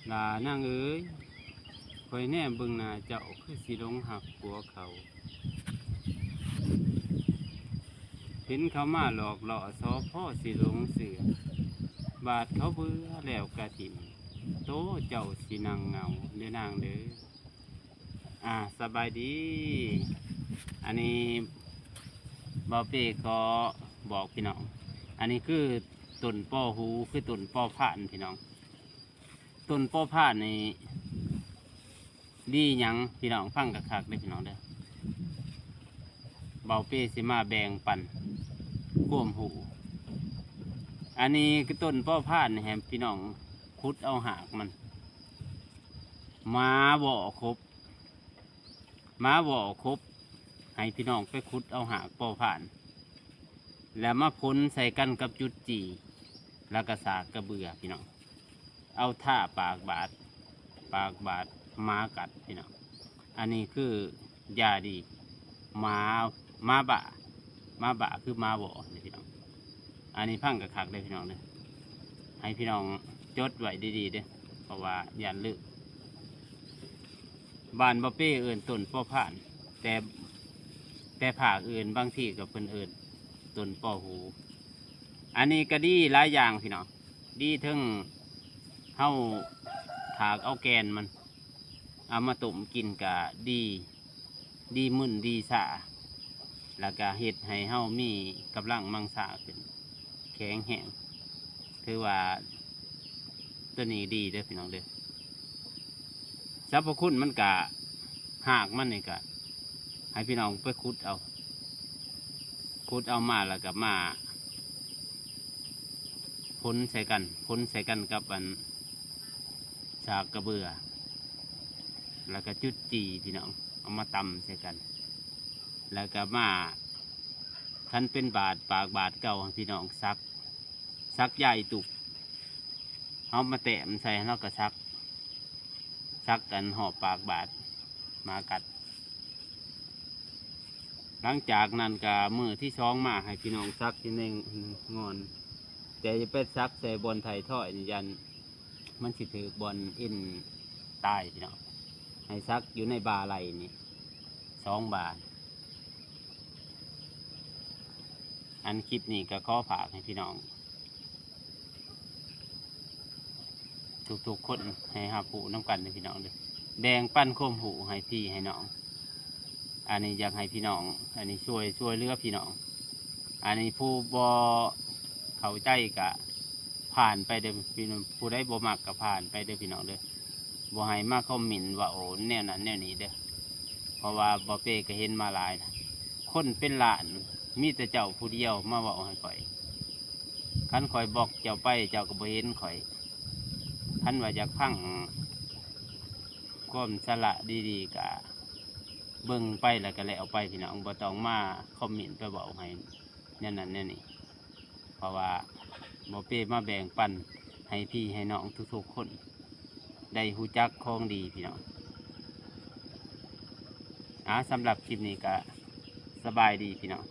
ຫຼ້ານາງເອີຍ, ຂ້ອຍແນມເບິ່ງໜ້າເຈົ້າຄືຊິຫຼົງຮັກຜົວເຂົາ. ເຫັນເຂົາມາຫຼອກຫຼໍ່ຊໍພໍຊິຫຼົງເຊື່ອ, ບາດເຂົາເບື່ອແລ້ວກະຖິ້ມ, ໂຕເຈົ້າຊິນັ່ງເຫງົາເດີນາງເດີ. ອ່າ ສະບາຍດີ. ອັນນີ້ບ່າວເປ້ຂໍບອກພີ່ນ້ອງ, ອັນນີ້ຄືຕົ້ນປໍຫູ ຄືຕົ້ນປໍພານພີ່ນ້ອງ. ຕົ້ນປໍພານນີ້ດີຫຍັງພີ່ນ້ອງ, ຟັງຄັກໆເດີພີ່ນ້ອງເດີ. ບ່າວເປ້ຊິມາແບ່ງປັນຄວາມຮູ້. ອັນນີ້ຄືຕົ້ນປໍພານນີ້ ໃຫ້ພີ່ນ້ອງຂຸດເອົາຮາກມັນ ມາວໍ້ຄົບ ມາວໍ້ຄົບ ໃຫ້ພີ່ນ້ອງໄປຂຸດເອົາຮາກປໍພານ ແລ້ວມາພົນໃສ່ກັນກັບຈຸດຈີ່ ແລ້ວກະສາກກະເບືອພີ່ນ້ອງ, ເອົາທາປາກບາດ ປາກບາດໝາກັດພີ່ນ້ອງ. ອັນນີ້ຄືຢາດີ ໝາ ໝາບ້າ ໝາບ້າຄືໝາວໍ້ນີ້ພີ່ນ້ອງ. ອັນນີ້ຟັງຄັກໆເດີພີ່ນ້ອງເດີ, ໃຫ້ພີ່ນ້ອງຈົດໄວ້ດີໆເດີ ເພາະວ່າຢ້ານລືມ. ບ້ານບ່າວເປ້ເອີ້ນຕົ້ນປໍພານ, ແຕ່ ແຕ່ພາກອື່ນບາງທີກໍເພິ່ນເອີ້ນຕົ້ນປໍຫູ. ອັນນີ້ກໍດີຫຼາຍຢ່າງພີ່ນ້ອງ, ດີເຖິງເຮົາຖາກເອົາແກ່ນມັນ ເອົາມາຕົ້ມກິນກະດີ, ດີມຶນດີຊາ ແລ້ວກະເຮັດໃຫ້ເຮົາມີກຳລັງມັງສາຂຶ້ນ ແຂງແຮງ. ຖືວ່າໂຕນີ້ດີເດີພີ່ນ້ອງເດີ. ສັບພະຄຸນມັນກະ ຮາກມັນນີ້ກະ ໃຫ້ພີ່ນ້ອງໄປຂຸດເອົາ, ຂຸດເອົາມາແລ້ວກະມາ ພົນໃສ່ກັນ ພົນໃສ່ກັນກັບອັນສາກກະເບືອ ແລ້ວກະຈຸດຈີ່ພີ່ນ້ອງ, ເອົາມາຕຳໃສ່ກັນ ແລ້ວກະມາ ຄັນເປັນບາດ ປາກບາດເກົ່າ ໃຫ້ພີ່ນ້ອງສັກ ສັກຢາອີຕຸກ ເຮົາມາແຕ້ມໃສ່ ແລ້ວກະສັກ ສັກກັນຮອບປາກບາດໝາກັດ. ຫຼັງຈາກນັ້ນກະມື້ທີສອງມາ ໃຫ້ພີ່ນ້ອງສັກຢູ່ໃນງອນ, ແຕ່ຢ່າໄປສັກໃສ່ບ່ອນໄຖ່ທອຍນີ້ ຢ້ານມັນຊິຖືກບ່ອນເອັນຕາຍພີ່ນ້ອງ. ໃຫ້ສັກຢູ່ໃນບ່າໄຫຼ່ນີ້ ສອງບ່າ. ອັນຄລິບນີ້ກໍຂໍຝາກໃຫ້ພີ່ນ້ອງທຸກໆຄົນໃຫ້ຮັບຮູ້ນຳກັນເດີພີ່ນ້ອງເດີ, ແບ່ງປັນຄວາມຮູ້ໃຫ້ພີ່ໃຫ້ນ້ອງ. ອັນນີ້ຢາກໃຫ້ພີ່ນ້ອງ ອັນນີ້ຊ່ວຍ ຊ່ວຍເຫຼືອພີ່ນ້ອງ. ອັນນີ້ຜູ້ບໍ່ເຂົ້າໃຈກະຜ່ານໄປເດີພີ່ນ້ອງ, ຜູ້ໃດບໍ່ມັກກະຜ່ານໄປເດີພີ່ນ້ອງເດີ. ບໍ່ໃຫ້ມາຄອມເມັນເວົ້າແນວນັ້ນແນວນີ້ເດີ, ເພາະວ່າບໍ່ເປກະເຫັນມາຫຼາຍລະ. ຄົນເປັນລ້ານ ມີແຕ່ເຈົ້າຜູ້ດຽວມາເວົ້າໃຫ້ຂ້ອຍ. ຄັນຂ້ອຍບລັອກເຈົ້າໄປ ເຈົ້າກໍບໍ່ເຫັນຂ້ອຍ. ຄັນວ່າຢາກຟັງຄວາມສາລະດີໆ ກະເບິ່ງໄປແລ້ວກໍແລ້ວໄປພີ່ນ້ອງ, ບໍ່ຕ້ອງມາຄອມເມັນໄປເວົ້າໃຫ້ແນວນັ້ນແນວນີ້. ເພາະວ່າບໍ່ເປມາແບ່ງປັນໃຫ້ພີ່ໃຫ້ນ້ອງທຸກໆຄົນໄດ້ຮູ້ຈັກຂອງດີພີ່ນ້ອງ. ອາ ສຳລັບຄລິບນີ້ກະສະບາຍດີພີ່ນ້ອງ.